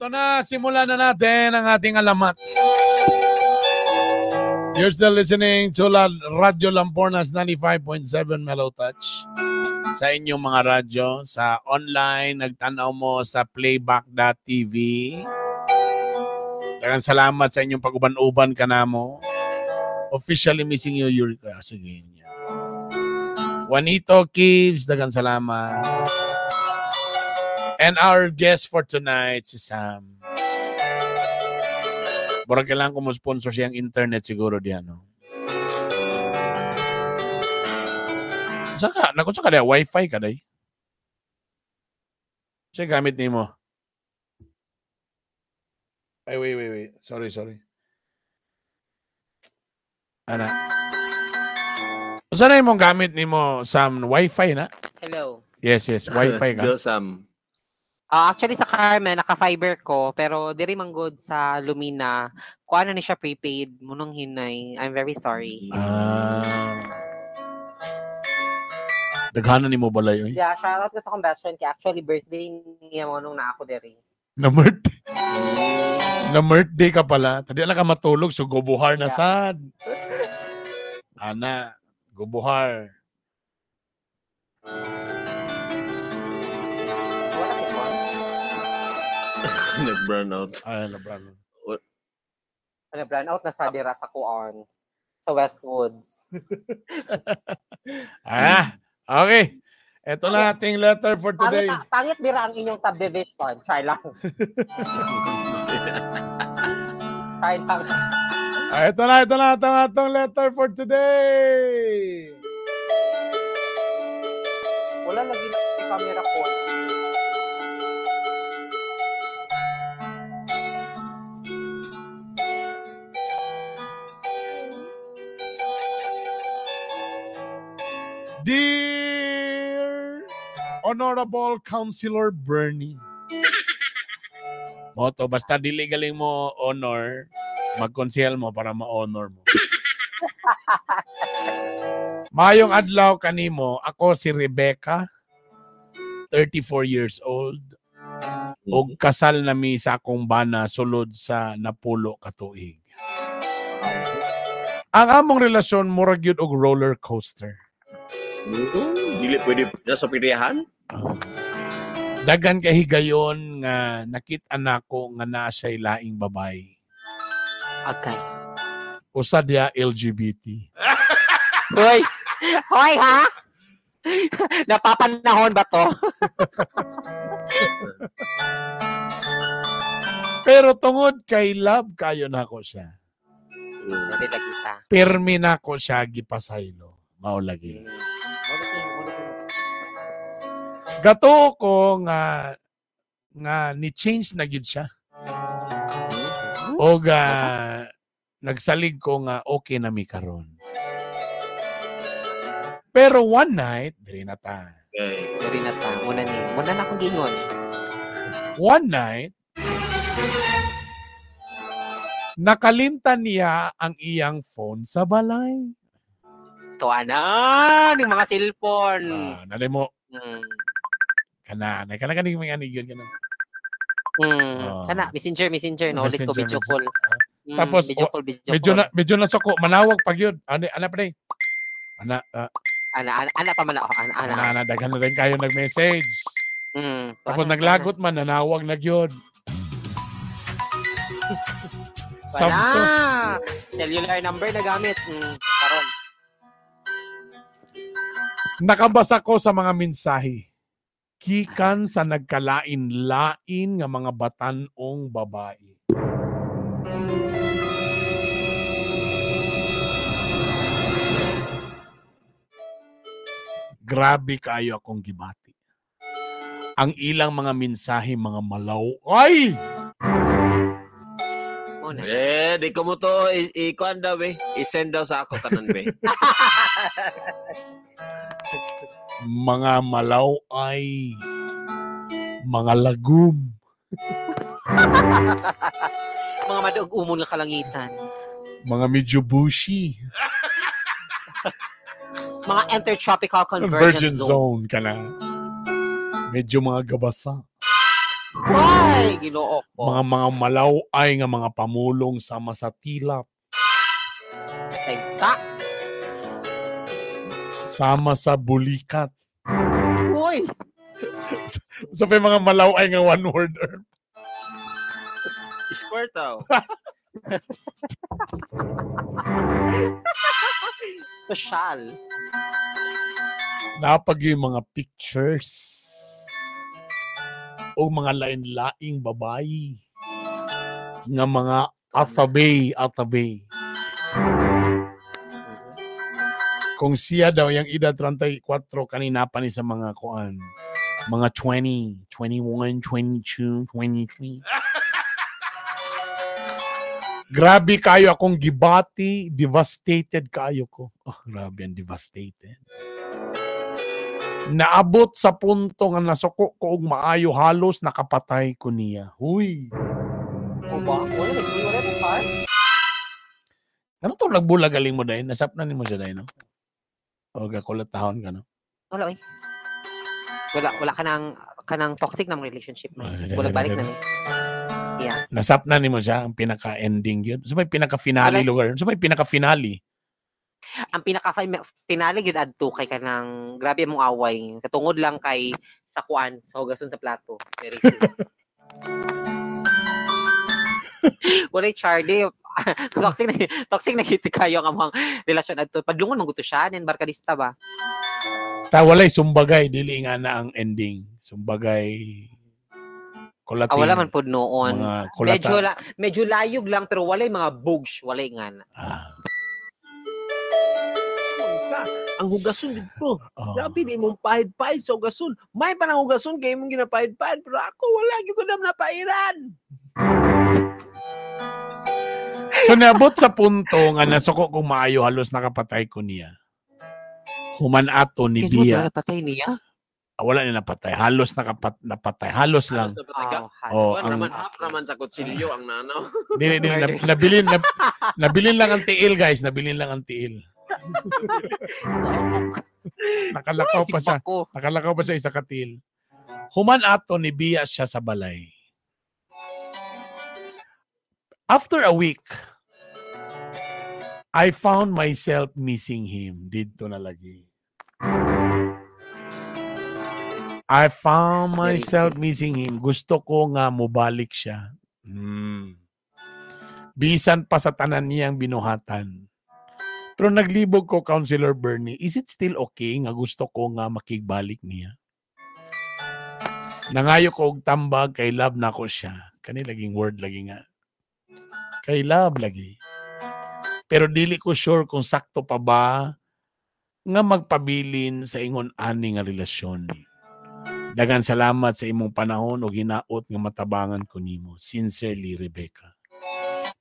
Ito na, simulan na natin ang ating alamat. You're still listening to Radyo Lampornas 95.7 Mellow Touch. Sa inyong mga radyo, sa online, nagtanaw mo sa playback.tv. Daghang salamat sa inyong pag-uban-uban kanamo. Officially missing you, Yuri. Ah, sige. Juanito Keeves, daghang salamat. And our guest for tonight, si Sam. Murag kailangan ko mo sponsor siyang internet siguro diyan, no? Saka, naku, saka diya, wifi ka day. Siya gamit nimo. Ay, wait, wait, wait. Sorry, sorry. Ana. Saan na imong gamit nimo, Sam? Wifi na? Hello. Yes, wifi ka. Go, Sam. Actually sa Carmen naka-fiber ko pero diri man good sa Lumina. Kuha na ni siya prepaid munong hinay. I'm very sorry. Ah. Daghanan nimo balay oy. Yeah, shout out ko sa akong best friend kay actually birthday niya mo nung naa ako diri. Na birthday ka pala. Tadi na ka matulog so gubuhar na sad. Ana, gubuhar. Nag-brown out. Ay, nag-brown out. Nag-brown out na sa dira sa kuon. Sa Westwoods. Ah, okay. Ito na ating letter for today. Pangit dira ang inyong subdivision. Try lang. Try lang. Ah, ito na itong letter for today. Wala lagi na si camera ko. Dear Honorable Councilor Bernie. Moto, basta dili galing mo honor, mag-consel mo para ma-honor mo. Mayong adlaw kanimo, ako si Rebecca, 34 years old, ug kasal nami sa akong bana sulod sa napulo ka tuig. Ang among relasyon murag gyud og roller coaster. Dili pwede sa pirihan? Dagan kay higayon nga nakit-an nako nga naa siya'y laing babay. Okay. Usa diya LGBT. Hoy. Hoy ha? Napapanahon ba to? Pero tungod kay love kayo nako siya. Pirmi nako siya gipasaylo. Mao lagi. Gato ko nga ni change na gid siya. O nagsalig ko nga okay na mi karon. Pero one night, diri na ta. Okay. Diri na ta. Muna ni. Muna na akong gingon. One night, nakalimtan niya ang iyang phone sa balay. To ana, ning mga cellphone. Nalay mo. Kana, kana kaning mga anigyon kana. Kana messenger no ulit ko video call. Tapos video call. Medyo na suko manawag pag yun. Ana ana pa day. Ana ana pa man ako. Ana daghan na rin kayo nag-message. Tapos naglagot man nanawag na gyud. Samsung cellular number na gamit. Karon. Nakabasa ko sa mga mensahe. Gikan sa nagkalain-lain nga mga batan-ong babae. Grabe kayo akong gibati. Ang ilang mga mensahe, mga malaw. Ay! Eh, di ko mo to i-kuan daw eh. I-send daw sa ako kanon be. Mga malaw ay mga lagum. Mga madaog-umon nga kalangitan. Mga medyo bushy. Mga intertropical convergence zone ka na. Medyo mga gabasa. Why? Ginoo ko. Mga malaw-ay nga mga pamulong sama sa tilap. Kaysa. Sama sa bulikat. Uy. Sa so, mga malaw-ay nga one word. Square tao. Social. Napag yung mga pictures o mga lain-laing babae nga mga atabay. Kung siya daw yung edad 34 kanina pa ni sa mga kuan, mga 20, 21, 22, 23. Grabe kayo akong gibati, devastated kayo ko. Oh, grabe ang devastated. Naabot sa punto nga nasuko ko og maayo halos nakapatay ko niya. Huy. O ba? Wala wala pa. Ano to nagbulag galing mo dahil? Nasapnan nimo siya dahil, no? O gakulatahon ka, no? Wala oy. Wala kanang toxic na relationship man. Wala balik na mi. Yes. Nasapnan nimo siya ang pinaka-ending yun. So may pinaka-finale lugar. So may pinaka-finale. Ang pinaka-finale gyud adto kay kanang grabe among away. Katungod lang kay sa kuan, sa hugason sa plato. Very soon. Walay Charlie. Toxic na gid kayo ang among relasyon adto. Padlungon man gud to siya nin barkadista ba. Ta walay sumbagay dili nga na ang ending. Sumbagay kulatin. Wala man pud noon. Medyo layog lang pero walay mga bugs, walay nga na. Ang hugason dito. Oh. Grabe di mong pahid-pahid sa hugason. May pa ng hugason kay imong ginapahid-pahid pero ako wala gyud ko dam napairan. So naabot sa punto nga nasuko kong maayo halos nakapatay ko niya. Human ato ni Bia. Napatay niya? Wala niya napatay. Halos napatay. Halos lang. Oh, ang naman half naman sa kutsilyo ang nanaw. Dili nabilin lang ang tiil, guys. Nabilin lang ang tiil. Nakalakaw pa siya. Nakalakaw pa siya isa ka tiil. Human ato ni Bia siya sa balay. After a week, I found myself missing him. Didto na lagi. I found myself missing him. Gusto ko nga mubalik siya. Bisan pa sa tanan niyang binuhatan. Pero naglibog ko, Counselor Bernie, is it still okay nga gusto ko nga makigbalik niya? Nangayo ko og tambag kay love na ko siya. Kani laging word lagi nga. Kay love lagi. Pero dili ko sure kung sakto pa ba nga magpabilin sa ingon ani nga relasyon. Dagan salamat sa imong panahon o ginaot nga matabangan ko nimo. Sincerely, Rebecca.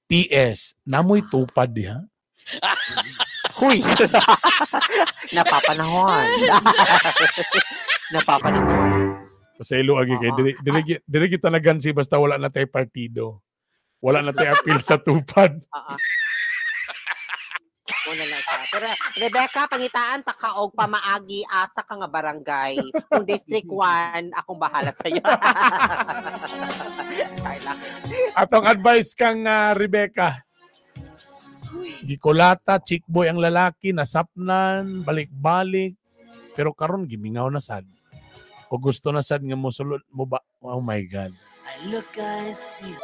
P.S. Namoy tupad diha. Huy! Napapanahon. Napapanahon. Pasaylo agi kay dili kita nagansi basta wala na tay partido. Wala na tay appeal sa tupad. Wala na siya. Pero Rebecca, pangitaan ta ka og pamaagi asa ka nga barangay. Kung District 1, akong bahala sa iyo. Atong advice kang Rebecca. Gikulata, chick boy ang lalaki, nasapnan, balik-balik. Pero karon gimingaw na sad. O gusto na sad nga mosulod mo ba? Oh my God. I look, I see.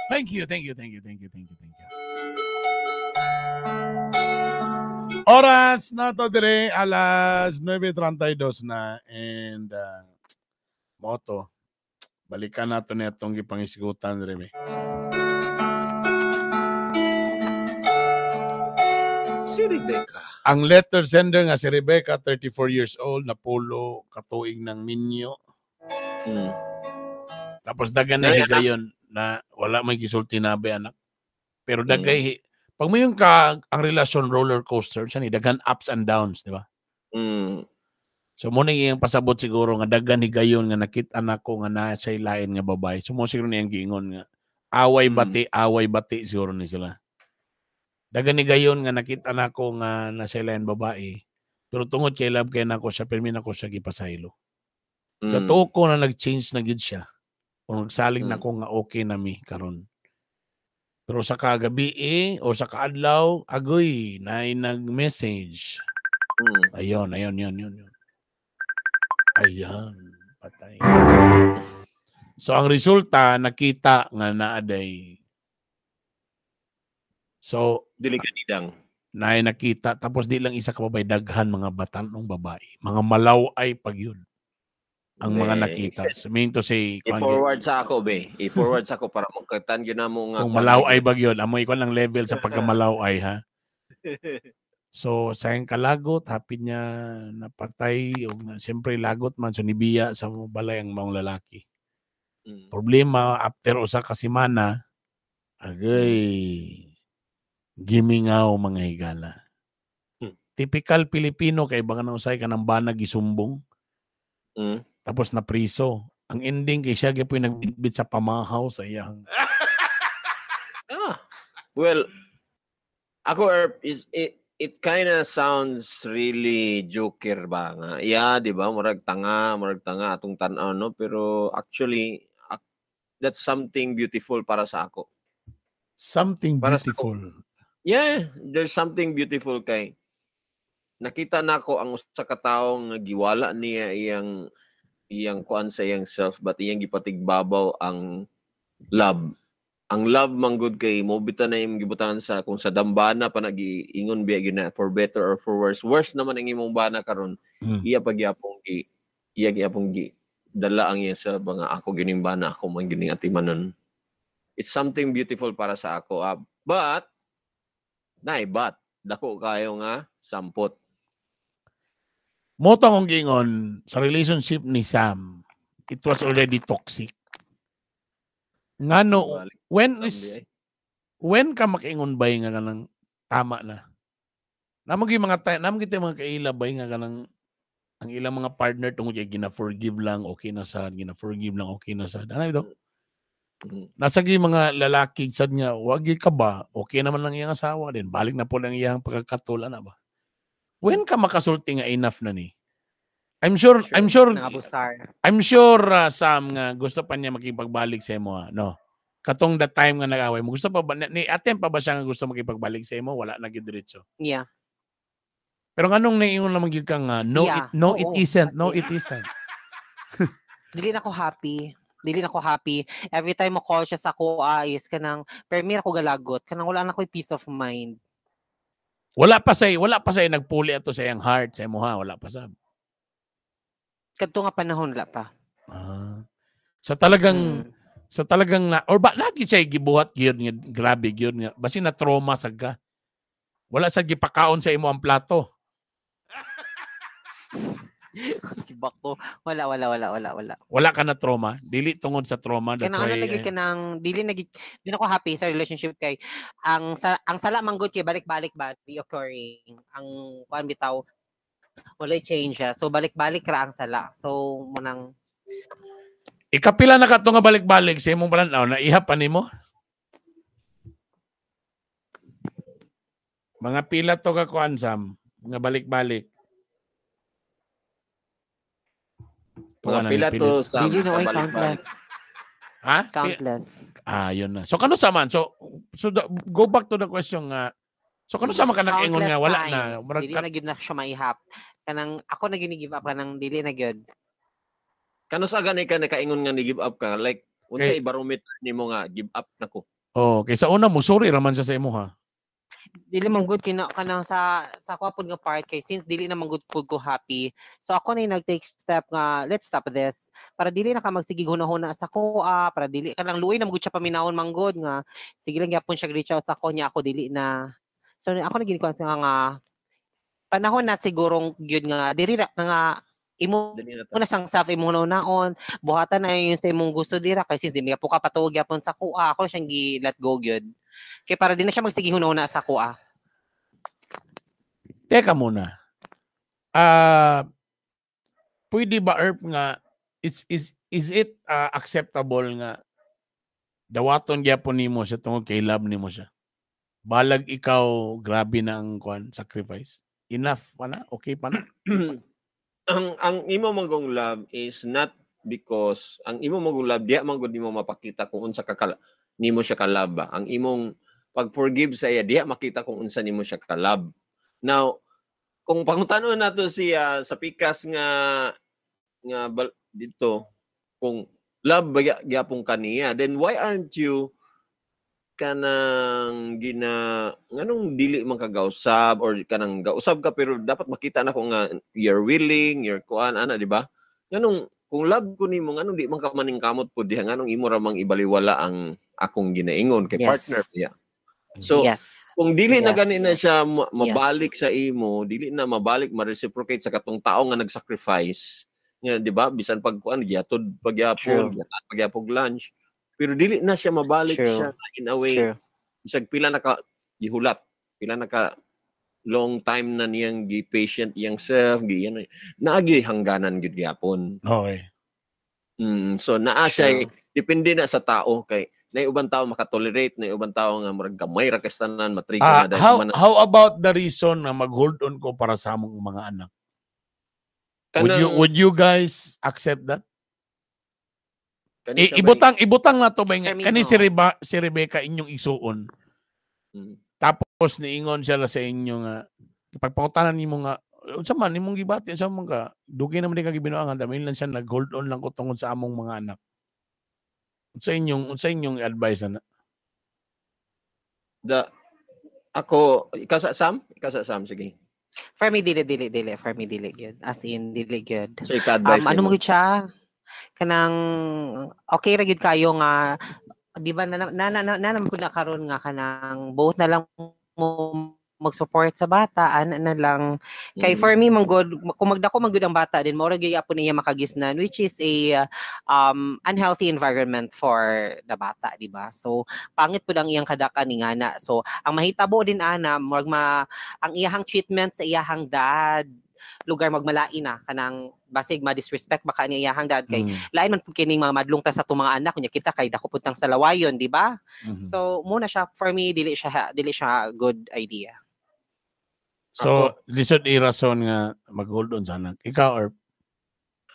Thank you, thank you, thank you, thank you, thank you, thank you. Oras na to dire, alas 9:32 na and moto. Balikan nato na itong gipangisgutan dire. Si Rebecca. Ang letter sender nga si Rebecca, 34 years old, napulo, katuig ng minyo. Tapos dagan na higayon na wala may gisulti na ba anak. Pero dagay pag may yung ka ang relasyon roller coaster, siya ni dagan ups and downs, di ba? So mo na iyang pasabot siguro nga dagan higayon nga nakita nako nga naa siya lain nga babae. So mo siguro niyang giingon nga away bati siguro ni sila. Dagan higayon nga nakita nako nga nasa lain babae. Pero tungod kay love kay nako siya pirmi nako siya gipasaylo. Gatuo ko na nag-change na gyud siya. O nagsalig na ko nga okay na mi karon. Pero sa kagabi eh, o sa kaadlaw, agoy, na nag-message. Ayun, ayun, yun, yun, yun. Ayan, patay. So ang resulta, nakita nga naaday. So, dili ka nidang. Naay nakita, tapos di lang isa ka babae, daghan mga batanong babae. Mga malaw ay pag yun. Ang mga nakita. So, mean to say, I-forward sa ako, be. I-forward sa ako para magkatan yun na mo nga. Kung malaw ay bagyon, amoy ko lang level sa pagkamalaw ay, ha? So, sayang kalagot, hapit niya napatay. O, siyempre, lagot man. So, nibiya sa balay ang maong lalaki. Problema, after usa ka semana, agay, gimingaw mga higala. Typical Pilipino, kay baka nausay ka ng banag isumbong. Tapos na priso. Ang ending kay siya gyud nagbitbit sa pamahaw sa iyang. Well, ako Erp, is it kind of sounds really joker ba nga. Yeah, di ba? Murag tanga atong tan-aw, no? Pero actually that's something beautiful para sa ako. Something para beautiful. Sa ako. Yeah, there's something beautiful kay nakita nako ang usa ka tawo nga giwala niya iyang kuan sa iyang self, but iyang gipatigbabaw ang love. Ang love manggod kay mo bita na imong gibutangan sa kung sa dambana pa nagiingon biya gyud na for better or for worse. Worse naman ang imong bana karon. Iya pagyapong gi iya gyapong gi dala ang iyang self nga ako gining bana, ako man gining atimanon. It's something beautiful para sa ako. But nay but dako kayo nga sampot. Mo tong gingon sa relationship ni Sam, it was already toxic. Ngano, when ka makaingon bay nga kanang tama na? Namo gyud mga namo gyud mga kaila bay nga kanang ang ilang mga partner tungod kay gina-forgive lang, okay na sad, gina-forgive lang, okay na sad. Ano ito? Nasa gyud mga lalaki sad nga, wag gyud ka ba? Okay naman lang iyang asawa din. Balik na po lang iyang pagkakatula na ba? When ka makasulti nga enough na ni? I'm sure. I'm sure Sam nga gusto pa niya makipagbalik sa imo, no? Katong the time nga nag-away mo, gusto pa ba ni attempt pa ba siya nga gusto makipagbalik sa imo? Wala na gyud diretso. Yeah. Pero nganong naiingon naman gyud ka nga no, yeah. It isn't. No, it isn't. Dili na ko happy. Dili na ko happy. Every time mo call siya sa ko is kanang permi ako galagot, kanang wala na koy peace of mind. Wala pa say nagpuli ato sa iyang heart sa imo, ha? Wala pa sab. Kadto nga panahon wala pa. So talagang na or ba lagi siya gibuhat gyud nga grabe gyud nga basin na trauma sad ka. Wala sad gipakaon sa imo ang plato. Si Bako, wala. Wala ka na trauma, dili tungod sa trauma, that's kanang, why ano lagi kanang dili na di na ko happy sa relationship kay ang sala manggod kay balik-balik ba reoccurring ang kuan bitaw walay change siya. So balik-balik ra ang sala. So munang ikapila na ka to nga balik-balik sa imong panan-aw na ihap pa nimo? Mga pila to ka kuan Sam, mga balik-balik. Mga pila to sa dili na oy countless. Ha? Countless. Ah, yun na. So kano sa man? So go back to the question nga. So kano sa man ka nag-ingon nga wala na. Dili na gyud na siya maihap. Kanang ako na gini-give up kanang dili na gyud. Kano sa gani ka nakaingon nga ni give up ka? Like unsa i-barometer nimo nga give up na ko? Oh, kay sa una mo sorry ra man siya sa imo, ha. Dili man good kina kanang sa kuha pud nga part kay since dili na man good pud ko happy. So ako na yung nag-take step nga let's stop this para dili na ka magsigig hunahuna sa kuha, para dili kanang luoy na man gud siya paminawon man gud nga sige lang gyapon siya reach out ako niya ako dili na. So ako na gini ko nga panahon na sigurong gyud nga diri ra nga imo na sang self imo naon buhatan na yun sa imong gusto dira kay since di po ka patuog gyapon sa kuha ako siyang gi let go gyud. Kay para di na siya magsige hunahuna sa kuha. Teka muna. Pwede ba Erp nga is it acceptable nga dawaton gyapon nimo siya tungod kay love nimo siya? Balag ikaw grabe na ang kuan sacrifice. Enough pa na? Okay pa na? Ang imo manggong love is not because ang imo manggong love diha man gud nimo mapakita kung unsa ka nimo siya ka love ba. Ang imong pag-forgive sa iya diha makita kung unsa nimo siya ka love. Now, kung pangutanon nato siya sa pikas nga nga dito kung love ba gyapon kaniya, then why aren't you kanang gina nganong dili man ka gausab or kanang gausab ka pero dapat makita na ko nga you're willing, you're kuan ana, di ba? Nganong kung love ko nimo, nganong di man ka maningkamot pud diha? Nganong imo ra mang ibaliwala ang akong ginaingon kay partner niya? So kung dili na gani na siya mabalik sa imo, dili na mabalik, ma-reciprocate sa katong tao nga nag-sacrifice nga, di ba, bisan pag kuan, gihatod pagyapon, gihatod pagyapon lunch, pero dili na siya mabalik siya in a way, bisag pila na ka gihulat, pila na ka long time na niyang gi-patient iyang self, gi ano, naagi hangganan gyud gyapon. So naa siya, depende na sa tao kay na ubang tao makatolerate, na ubang tao nga murag gamay ra kay tanan, matrigger na dahil How about the reason na mag-hold on ko para sa among mga anak? Would you guys accept that? Kani siya Ibutang na to ba nga For me, kani no. si Rebecca inyong isuon. Tapos niingon siya sa inyo nga pagpangutanan nimo nga unsa man nimong gibati, unsa man ka dugay naman di ka gibinuangan, dahil lang siya nag-hold on lang ko tungod sa among mga anak. Unsa inyong advice ana? Ako, ikaw sa Sam, ikaw sa Sam, sige. For me, dili, dili, dili. For me, dili gyud. As in, dili gyud. So ika-advice Ano nimo? mo gyud siya? Kanang okay ra gyud kayo nga, di ba, na na na, na, na naman pud na karon nga kanang both na lang mo mag-support sa bata, ana na lang kay for me man good kung magdako man gud ang bata din, mao ra gyud yapon niya makagisnan, which is a unhealthy environment for the bata, di ba? So pangit pud ang iyang kadaka ni ngana. So ang mahitabo din ana, murag ma ang iyahang treatment sa iyahang dad lugar magmalain na, kanang basig ma-disrespect baka ni iyahang dad kay lain man pud kining mga madlong ta sa atong mga anak kunya kita kay dako pud tang sa lawayon, di ba? So muna siya, for me, dili siya good idea. So, lisod i-rason nga mag-hold on sa anak. Ikaw or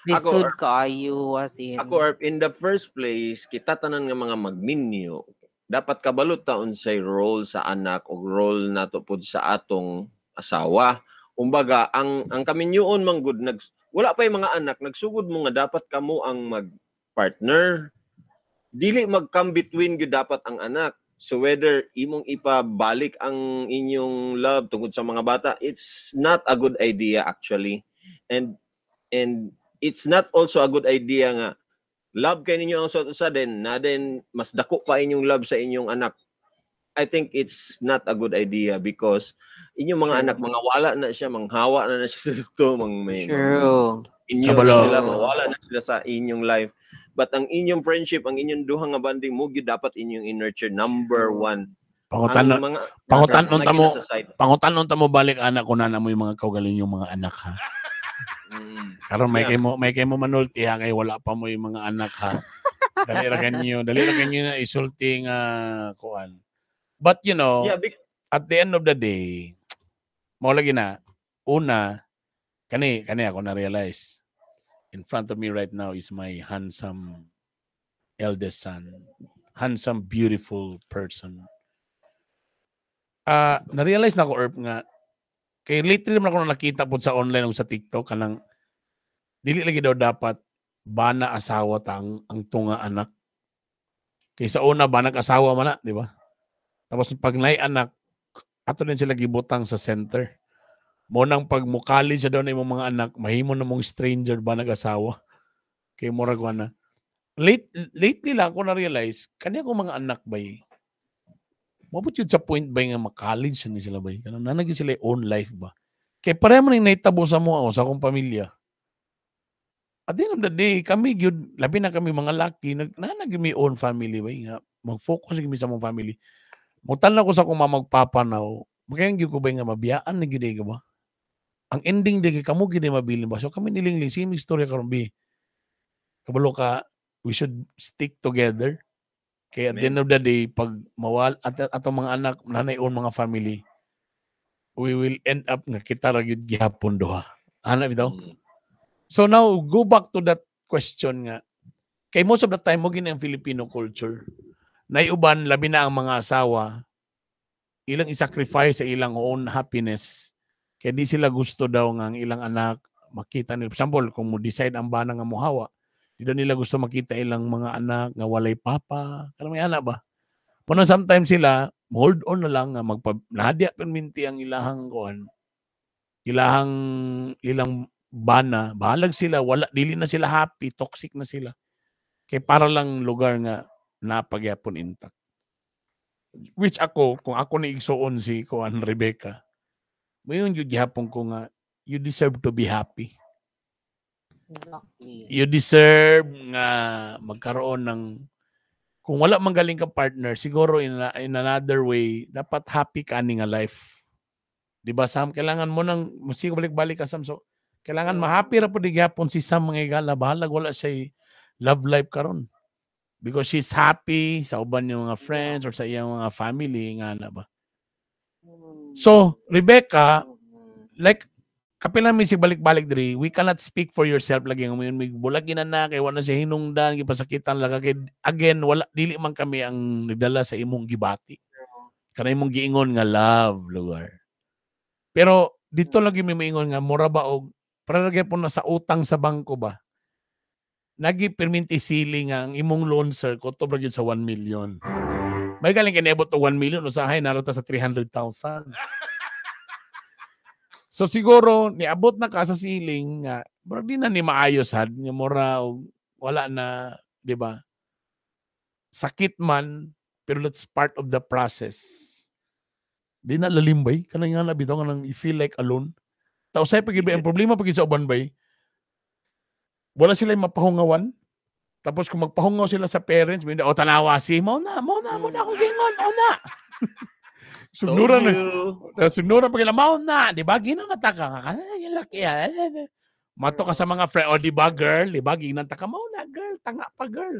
Lisod kaayo, as in. Ako, or in the first place, kita tanan nga mga magminyo, dapat kabalot ta unsay role sa anak o role nato pud sa atong asawa. Kumbaga, ang kaminyoon man gud nag wala pa yung mga anak, nagsugod mo nga dapat kamo ang mag-partner. Dili mag-come between gyud dapat ang anak. So whether imong ipabalik ang inyong love tungod sa mga bata, it's not a good idea actually. And it's not also a good idea nga love kay ninyo ang usa usa then na then mas dako pa inyong love sa inyong anak. I think it's not a good idea because inyong mga anak mga wala na siya, manghawa na na siya dito, mang may inyo na sila, mawala na sila sa inyong life. But ang inyong friendship, ang inyong duha nga bonding mo gyud dapat inyong i-nurture number one. Pangutanon Ang mga pangutanon ta mo sa side. Pangutanon ta mo balik anak ko na mo yung mga kaugaling yung mga anak ha. Karon may kay mo manulti ha, kay wala pa mo yung mga anak ha. Dali ra kanyo na isulti nga kuan. But at the end of the day, mao lagi na una kani kani ako na realize in front of me right now is my handsome eldest son. Handsome, beautiful person. Ah, na-realize na ko, Erp, nga kay lately naman ako nakita po sa online o sa TikTok kanang dili lagi daw dapat bana asawa ta ang tunga anak. Kay sa una banag asawa man na, di ba? Tapos pag naay anak, ato din sila gibutang sa center. Mo nang pag mukali siya daw na imong mga anak, mahimo na mong stranger ba nag-asawa. Kay murag na. Lately lang ako na-realize, kanya ko mga anak bay. Mabot yun sa point ba nga ma-college ni sila bay. Kanang nanagi sila own life ba. Kay pareho man yung naitabo sa mo sa akong pamilya. At the end of the day, kami gyud, labi na kami mga laki, nag nanagi mi own family bay nga mag-focus gyud mi sa among family. Mutan na ko sa akong mama ug papa now, makayang gyud ko bay nga mabiyaan na gyud ka ba? Ang ending di kay kamo gyud mabilin ba? So kami nilingling same istorya karon bi. Kabalo ka, we should stick together. Kaya at the end of the day, pag mawal at atong mga anak, nanay own mga family, we will end up nga kita ra gyud gihapon duha. Ana bitaw? So now go back to that question nga. Kay most of the time mo gini ang Filipino culture. Naiuban, labi na ang mga asawa, ilang i-sacrifice sa ilang own happiness. Kaya di sila gusto daw nga ang ilang anak makita nila. For example, kung mo decide ang bana nga mohawa, di daw nila gusto makita ilang mga anak nga walay papa. Kanang may anak ba? Muna sometimes sila hold on na lang nga magpa nahadya perminti ang ilahang kuan. Ilahang ilang bana, bahalag sila, wala, dili na sila happy, toxic na sila. Kay para lang lugar nga napagyapon intact. Which ako, kung ako ni igsuon si kuan Rebecca, mayon gyud gihapon ko nga you deserve to be happy. Exactly. You deserve nga magkaroon ng, kung wala man galing ka partner, siguro in another way, dapat happy ka ani nga life. Di ba, Sam? Kailangan mo nang, sige, balik-balik ka, Sam. So, kailangan ma-happy ra pud gihapon si Sam, mga igala. Bahalag wala siya love life karon. Because she's happy sa uban niyang mga friends or sa iyang mga family nga na ba. So, Rebecca, like kapila mi si balik-balik diri, we cannot speak for yourself lagi nga may bulag na na kay wala siya hinungdan, gipasakitan lang kay, again, wala, dili man kami ang nagdala sa imong gibati. Kana imong giingon nga love lugar. Pero dito lagi mi moingon nga mura ba og para lagi po na sa utang sa bangko ba. Nagi perminti sili nga ang imong loan, sir, kutob ra gyud sa 1 million. May galing kay niabot og 1 million, usahay narota sa 300,000. So siguro niabot na ka sa ceiling nga murag di na ni maayos had nga mura og wala na, di ba? Sakit man, pero that's part of the process. Di na lalim bay kanang nga na bitaw nga nang you feel like alone. Ta usay pag ang problema pag sa uban bay, wala sila mapahungawan. Tapos kung magpahungaw sila sa parents, may o tanawa si mo na, mo na, mo na akong gingon, mo na. Sugnura na. Sugnura pa kila, mao na, di ba? Ginon na ta ka, nga laki ah. Mato ka sa mga friend, o di ba, girl, di ba? Ginan ta ka, mao na, girl, tanga pa, girl.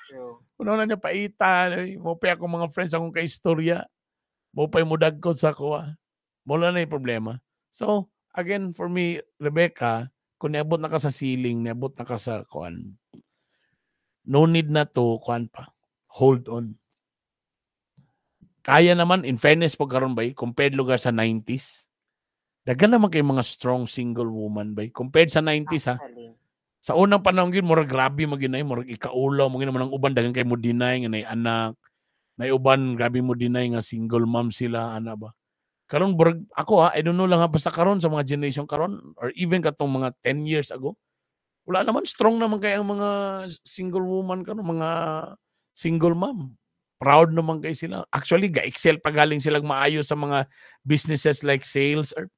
True. Kuno na niya paitan, ay, mo pa akong mga friends akong kaistorya. Mo pa mudagkot sa kuha. Wala na yung problema. So, again, for me, Rebecca, kung niabot na ka sa ceiling, niabot na ka sa kuan, no need na to kuan pa. Hold on. Kaya naman, in fairness po karon bay, compared lugar sa 90s, daghan naman kay mga strong single woman bay. Compared sa 90s ha. Actually. Sa unang panahon gyud murag grabe man gyud murag ikaulaw mo gyud naman ang uban, daghan kay mo deny nga nay anak. Nay uban grabe mo deny nga single mom sila ana ba. Karon murag ako ha, I don't know lang ha, basta karon sa mga generation karon or even katong mga 10 years ago, wala naman, strong naman kay ang mga single woman karon, mga single mom. Proud naman kay sila. Actually, ga-excel pa galing silang maayo sa mga businesses like sales or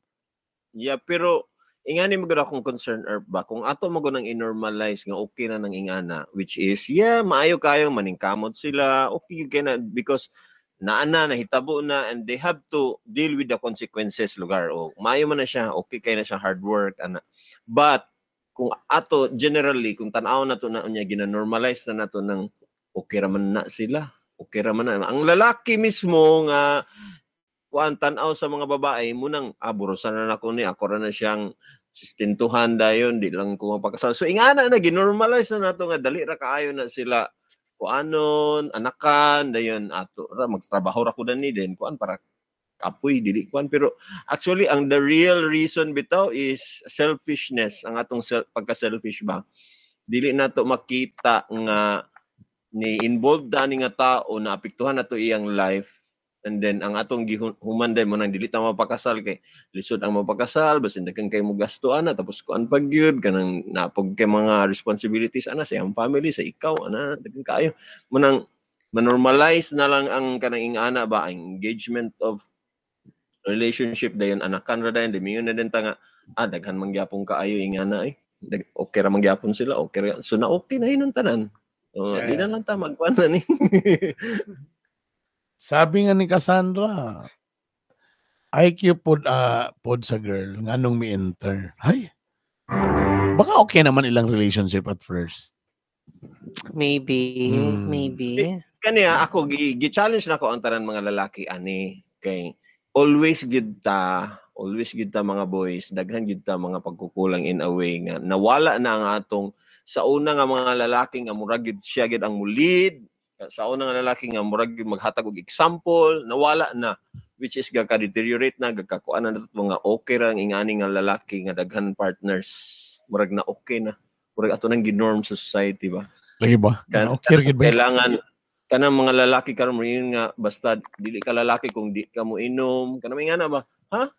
Yeah, pero ingani mo gud akong concern, Erp, ba kung ato mo nang i-normalize nga okay na nang ingana, which is, yeah, maayo kayo maningkamot sila, okay gyud kay na because naa na, nahitabo na, and they have to deal with the consequences lugar, o maayo man na siya, okay kay na siya hard work ana. But kung ato generally, kung tan-aw na to na unya gina-normalize na nato ng okay ra man na sila, okay ra man na ang lalaki mismo nga kuan tan-aw sa mga babae mo nang burusan na nako ni, ako ra na siyang sistentuhan dayon, di lang ko mapakasal. So ingana na ginormalize na nato nga dali ra kaayo na sila kuanon anakan dayon, ato ra magtrabaho ra ko dani den kuan para kapoy dili kuan. Pero actually ang the real reason bitaw is selfishness, ang atong pagka-selfish ba, dili nato makita nga ni involved ani nga tao na apektuhan nato iyang life. And then ang atong gihumanday mo nang dili ta mapakasal kay lisod ang mapakasal, basin daghan kay mo gasto ana, tapos kuan pag gyud kanang napog kay mga responsibilities ana sa iyang family, sa ikaw ana, daghan kaayo mo nang manormalize na lang ang kanang ingana ba, ang engagement of relationship dayon, anakan ra dayon, dimiyon na din ta nga daghan man gyapon kaayo ingana eh. Okay ra man gyapon sila, okay ra. So na okay na hinon tanan. So, di na lang ta magkuan na ni. Sabi nga ni Cassandra, IQ pod sa girl nganong mi-enter. Ay. Baka okay naman ilang relationship at first. Maybe, maybe. Kaniya ako gi-challenge na ko ang tanan mga lalaki ani kay always gid ta, Always gid ta mga boys, daghan gid ta mga pagkukulang in a way nga nawala na ang atong sa una nga mga lalaki nga murag gid siya gid ang mulid, sa una nga lalaki nga murag gid maghatag og example, nawala na, which is gaka-deteriorate na, gakakuan na nato nga okay ra ang ingani nga lalaki nga daghan partners. Murag na okay na. Murag ato nang ginorm sa society ba. Lagi ba? Okay ra gid ba? Kailangan kanang mga lalaki karon mo yun nga basta dili ka lalaki kung di ka mo inom, kanang nga na ba? Ha?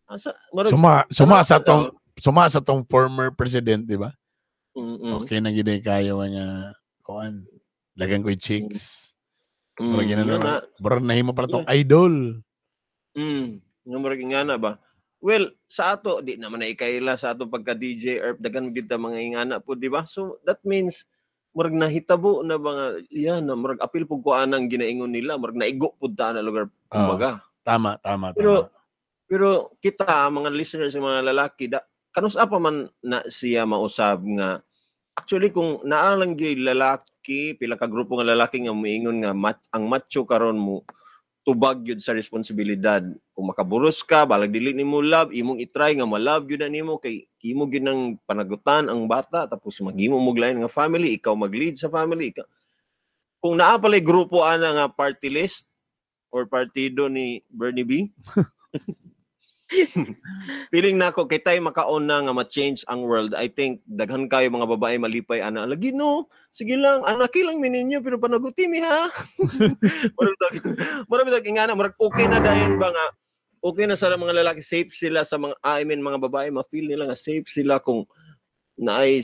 Asa murag Suma sa tong former president, di ba? Mm. Okay na gid kayo nga kuan. Lagan ko'y chicks. Murag yun Yun na. Na. Murag nahimo para tong idol. Nga murag nga na ba? Well, sa ato di naman na ikaila sa ato pagka DJ Erp, daghan gid ta mga ingana po, di ba? So that means murag nahitabo na ba nga yan na murag apil pug ko anang ginaingon nila, murag naigo pud ta na lugar kumbaga. Tama, tama, tama. Pero kita mga listeners, mga lalaki da kanus-a pa man na siya mausab nga actually kung naa lang gyud lalaki, pila ka grupo nga lalaki nga moingon nga ang macho karon mo tubag gyud sa responsibilidad. Kung makaburos ka, balag dili nimo love, imong i-try nga ma-love gyud na nimo kay imo gyud nang panagutan ang bata, tapos maghimo mo lain nga family, ikaw mag-lead sa family. Ikaw. Kung naa pala'y grupo ana nga party list or partido ni Bernie B, feeling nako kay tay makaon na nga ma-change ang world. I think daghan kayo mga babae malipay ana. Lagi no, sige lang, anaki lang mi ninyo pero panaguti mi ha. Murag tag ingana, murag okay na dayon ba nga okay na sa mga lalaki, safe sila sa mga, I mean, mga babae ma-feel nila nga safe sila kung naay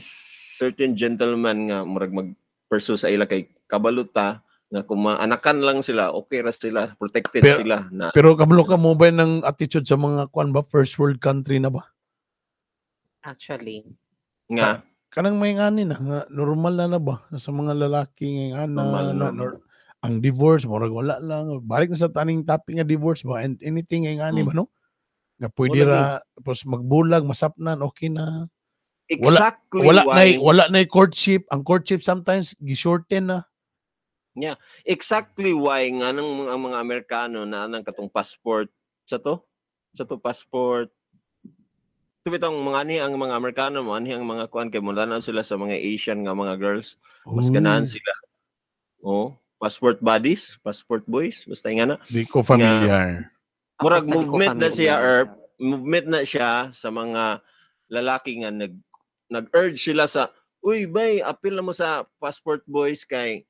certain gentleman nga murag mag-pursue sa ila kay kabaluta nga kung maanakan lang sila, okay ra sila, protected sila na. Pero kabalo ka mo ba ng attitude sa mga kuan ba, first world country na ba? Actually. Nga Kanang may ngani na nga normal na na ba sa mga lalaki nga na, Normal na, na. Ang divorce murag wala lang, balik na sa taning topic nga divorce ba and anything nga ngani ba no nga pwede Wala ra tapos magbulag masapnan okay na. Exactly Wala na why wala na courtship, ang courtship sometimes gi-shorten na. Exactly why nga nang mga, ang mga Amerikano na anang katong passport sa to passport. So bitong mga ani ang mga Amerikano mo ani ang mga kuan kay mula na sila sa mga Asian nga mga girls, mas Uy, ganahan sila. Oh, passport buddies, passport boys, basta nga na. Di ko familiar. Ako Murag sa di ko movement na siya familiar. or movement na siya sa mga lalaki nga nag-urge sila sa, "Uy bay, apil na mo sa passport boys kay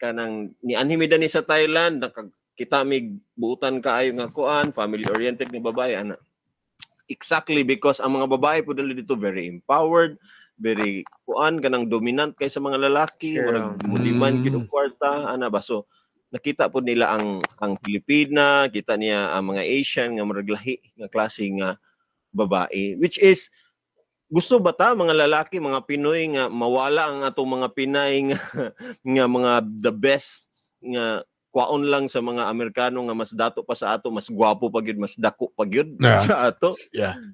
kanang ni anhi mi ni sa Thailand, nakakita mig buutan kaayo nga kuan, family oriented nga babae ana." Exactly because ang mga babae po dali dito very empowered, very kuan, kanang dominant kay sa mga lalaki, murag muliman gyud og kwarta ana ba. So nakita po nila ang Pilipina, kita niya ang mga Asian nga murag lahi nga klase nga babae, which is gusto ba ta mga lalaki, mga Pinoy nga mawala ang atong mga Pinay nga mga the best nga kwaon lang sa mga Amerikano nga mas dato pa sa ato, mas gwapo pa gyud, mas dako pa gyud sa ato?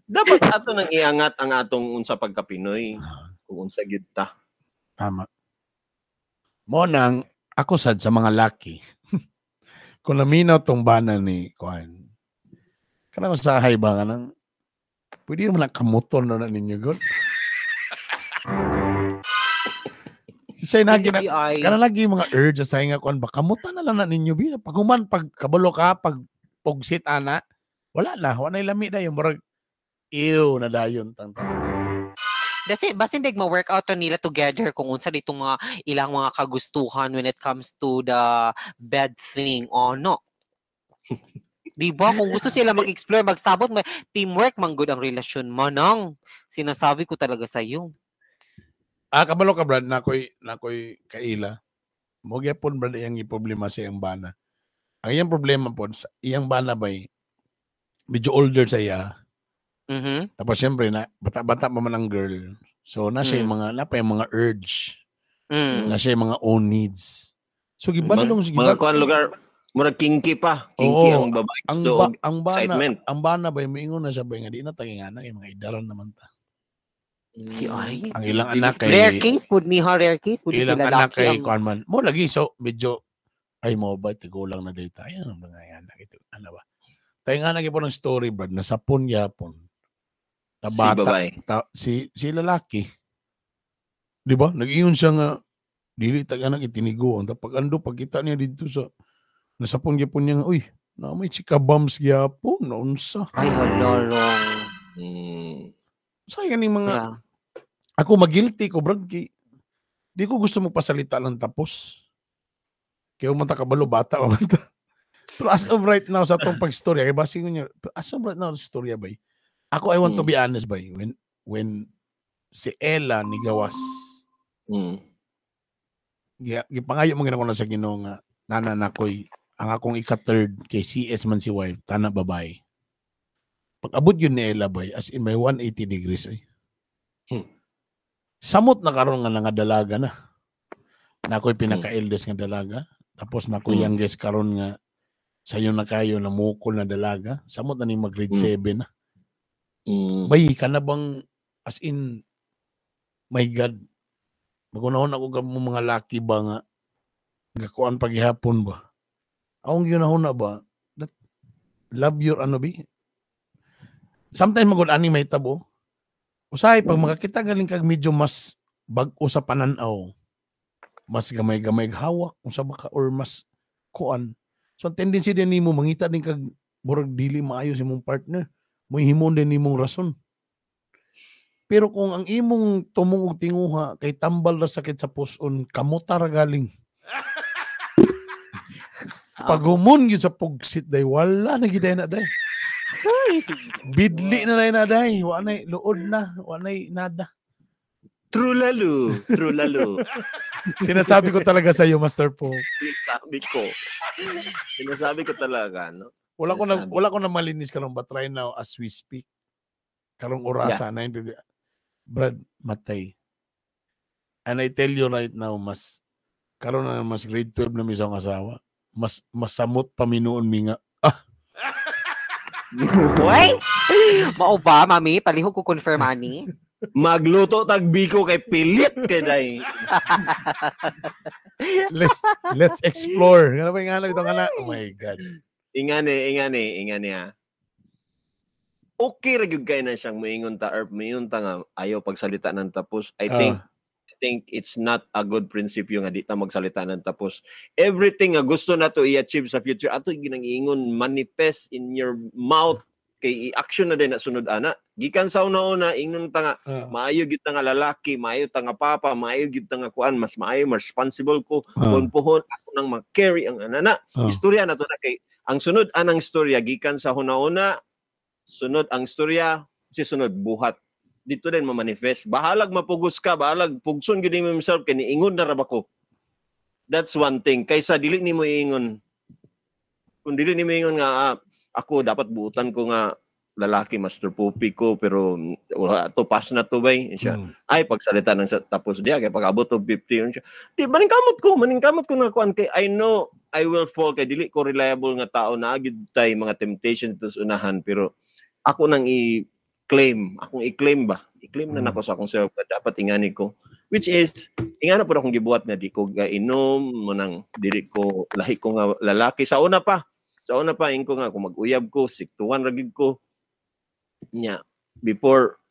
Dapat ato nang iangat ang atong unsa pagka Pinoy, kung unsa gyud ta. Tama. Mo nang ako sad sa mga laki. Kung naminaw tong bana ni kuan. Kanang usahay ba nga nang pwede naman lang kamuton na na ninyo god. Siya nagi na Hindi ay kana lagi mga urge sa nga kuan ba, kamutan na lang na ninyo bi. Pag human pag kabalo ka pag pugsit ana, wala na, wala na lami dayon, murag ew na dayon tang tang. Kasi basin dig ma-workout na nila together kung unsa ditong mga ilang mga kagustuhan when it comes to the bed thing o no. Di ba? Kung gusto sila mag-explore, magsabot, may teamwork man good ang relasyon mo nang. Sinasabi ko talaga sa iyo. Ah, kabalo ka, Brad, nakoy kaila. Mo gyapon, Brad, iyang problema sa iyang bana. Ang iyang problema po, sa iyang bana bay, medyo older sa iya. Tapos syempre, na, bata-bata pa man ang girl. So, na siya yung mga, na pa yung mga urge. Na siya yung mga own needs. So, gibanlong, Mga kuan lugar, murag kinky pa. Kinky Oo, ang babae. ang, So, ba, ang bana, excitement. ang bana ba, miingon na siya ba, nga di na tagingana, yung mga idaran naman ta. Ay. Ang ilang anak kay, Rare case pud ni ha, rare case pud ni ilang anak lalaki kay ang kuan man. Mo lagi so medyo ay mo ba tigulang na data. Ayan ang mga anak ito. Ano ba? Tayo nga na po ng story, Brad, nasapon yapon. Ta Si bata, babae. ta, si lalaki. Di ba? Nag-iyon siya nga, dili tag anak itiniguan. Ta pag ando, pagkita niya dito sa, nasapon gyapon niya nga, uy, na may chika bombs gyapon, naunsa. Ay, hala, wrong. Sayang ni mga, ako magilty ko, Brad, kay, di ko gusto magpasalita lang tapos. Kaya man ta kabalo, bata pa man ta. Pero as of right now, sa atong pagstorya, kay basing niya, pero as of right now, sa storya, bay, ako, I want to be honest, bay, when si Ella ni gawas, gipangayo man gina ko na sa Ginoo nga, nana na ko'y, ang akong ika-third, kay CS man si wife, tana babae. Pag abot yun ni Ella, bay, as in may 180 degrees, ay. Samot na karon nga nangadalaga na. Na ako'y pinaka-eldest nga dalaga. Tapos na ako'y youngest karon nga sayo na kayo na mukol na dalaga. Samot na ni mag-grade 7 na. Bay, ka na bang as in, my God, magunahon ako ka mo mga laki ba nga gakuan paghihapon ba? Akong ginahon na ba? That, love your ano bi? Sometimes magod ani may tabo. Usahay, pag makakita galing kag medyo mas bag-o sa pananaw, mas gamay-gamay hawak, unsa ba ka, or mas kuan. So, ang tendency din nimo mangita din kag murag dili maayo sa imong partner. Mohimon din nimong rason. Pero kung ang imong tumong og tinguha kay tambal ra sakit sa puson, kamuta ra galing. Pagumon gyud sa pugsit day, wala na gid na day. Bidli na day na day, wa nay luod na, wa nay nada. True lalo, true lalo. Sinasabi ko talaga sa iyo, Master Po. Sinasabi ko talaga, no? Wala ko na malinis karon but right now as we speak. Karong orasa 9:50. Brad, matay. And I tell you right now, mas karon na mas grade 12 na mi sa akong asawa. Mas masamot pa minuon mi nga. Wait! Mao ba, mami? Palihog ko confirm ani. Magluto tag biko kay pilit kay day. Let's explore. Nga ba nga ito nga na? Oh my God. Ingani ha. Okay ra gyud kay na siyang moingon ta or moingon ta nga ayaw pagsalita ng tapos. I think it's not a good prinsipyo nga di ta magsalita ng tapos. Everything nga gusto nato i-achieve sa future ato ginang-ingon manifest in your mouth kay i-action na din na sunod ana. Gikan sa una-una ingnon ta nga maayo gyud ta nga lalaki, maayo ta nga papa, maayo gyud ta nga kuan, mas maayo, mas responsible ko, kun puhon ako nang ma-carry ang anana. Istorya na to na kay ang sunod anang istorya gikan sa una-una, sunod ang istorya, si sunod buhat. Dito din mamanifest. Bahalag mapugos ka, bahalag pugson gyud nimo himself kay niingon na ra ba ko. That's one thing. Kaysa dili nimo iingon. Kung dili nimo iingon nga ako dapat buutan ko nga lalaki Master Pupi ko pero wala to pass na to bay siya. Ay pagsalita ng tapos diya kay pag-abot og 50 yun siya. Di maningkamot ko na kuan kay I know I will fall kay dili ko reliable nga tao na gyud tay mga temptation to sa unahan pero ako nang i-claim, akong i-claim ba? I-claim na nako sa akong self dapat ingani ko which is ingana pud akong gibuhat nga di ko gainom mo nang dili ko lahi ko nga lalaki sa una pa. Sa una pa ingko nga kung mag-uyab ko siktuan ra gid ko. Nya before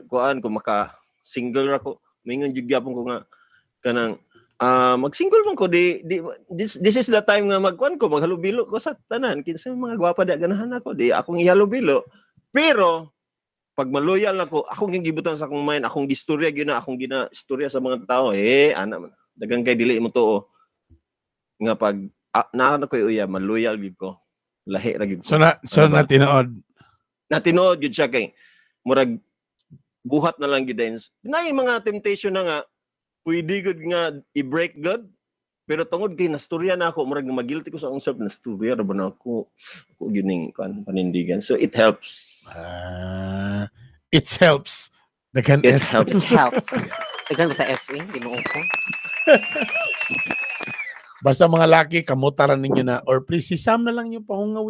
kuan kung maka single ra ko mingon jud gyapon ko nga kanang mag-single man ko di this is the time nga magkuan ko maghalubilo ko sa tanan kinsa mga gwapa di ganahan ako di akong ihalubilo pero pag maloyal ako akong gibutan sa akong mind akong gistorya gyud na akong gina istorya sa mga tao ana man dagan kay dili mo tuo nga pag naa na koy uya maloyal gyud ko lahi ra gyud ko. So na tinuod. Natinood gyud siya kay murag buhat na lang gyud din. Naay mga temptation na nga pwede gud nga i-break gud pero tungod kay nastorya na ako murag magilty ko sa akong self nastorya ra ba na ako gyud ning kan panindigan. So it helps. It helps. Daghan it helps. It helps. Daghan ko sa S ring Ginoo ko. Basta mga laki kamutaran ninyo na or please si Sam na lang yung pahungaw.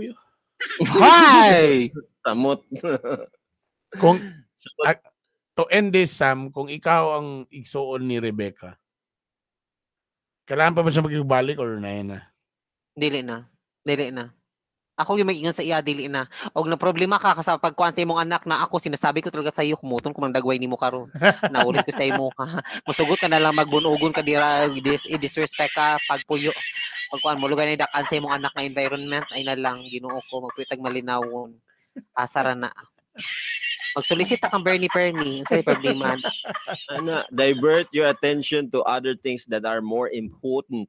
Hi. Tamot. Kung to end this, Sam, kung ikaw ang igsuon ni Rebecca, kailangan pa ba siya magbalik or na yun na? Dili na. Ako yung mag-ingon sa iya, dili na. Og na problema ka sa pagkuan sa imong anak na ako sinasabi ko talaga sa iyo, kumuton ko mang dagway nimo karon. Naulit ko sa imo ka. Musugot ka na lang, magbunugon ka dira, disrespect ka pagpuyo. Pagkuan mo lugay na dakan sa imong anak nga environment ay na lang, Ginoo ko, magpuytag malinawon. Asa ra na. Magsolicit kang Bernie Pernie, unsa problema? Ana, divert your attention to other things that are more important.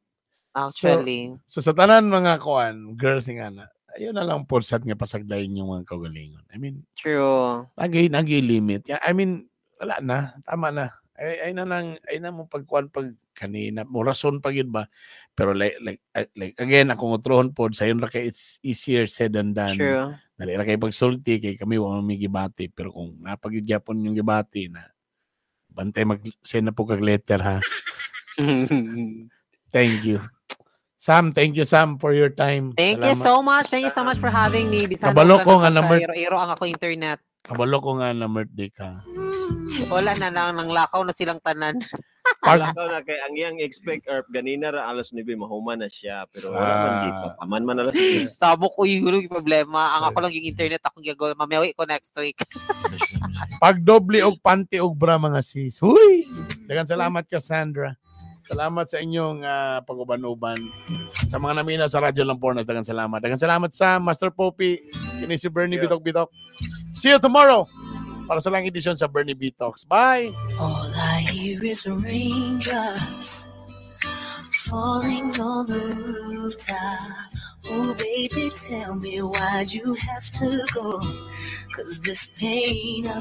Actually. So sa tanan mga kuan, girls nga na, ayun na lang pursat nga pasaglayin yung mga kaugalingon. I mean, True. Nagi limit. I mean, wala na, tama na. Ay na lang, ay na mo pagkuan pag kanina, mo rason pa gyud ba? Pero like again, akong utrohon pod sayon ra kay it's easier said than done. True. Dali ra kay pagsulti kay kami wa man mi gibati, pero kung napagyud gyapon yung gibati na bantay mag-send na po kag letter ha. Thank you. Sam, thank you, Sam, for your time. Thank you Salamat. So much. Thank you so much for having me. Bisan Kabalo og ko nga kanang na iro-iro ang ako internet. Kabalo ko nga na birthday ka. Wala na lang, nang lakaw na silang tanan. Park, Ikaw na kay ang iyang expect erp ganina ra alas 9 mahuman na siya, pero wala man Ah. di pa paman man alas 9. Sabok ko yung problema. Ang ako lang yung internet akong gagawin. Mamawi ko next week. Pagdoble og panty og bra, mga sis. Huy! Daghang salamat, Cassandra. Salamat sa inyong pag-uban-uban. Sa mga naminaw sa Radyo Lampornas, daghang salamat. Daghang salamat sa Master Poppy, kini si Bernie Yeah. Bitok Bitok. See you tomorrow para sa lang edisyon sa Bernie Bitoks. Bye! All I hear is raindrops falling on the rooftop. Oh, baby, tell me why'd you have to go? 'Cause this pain I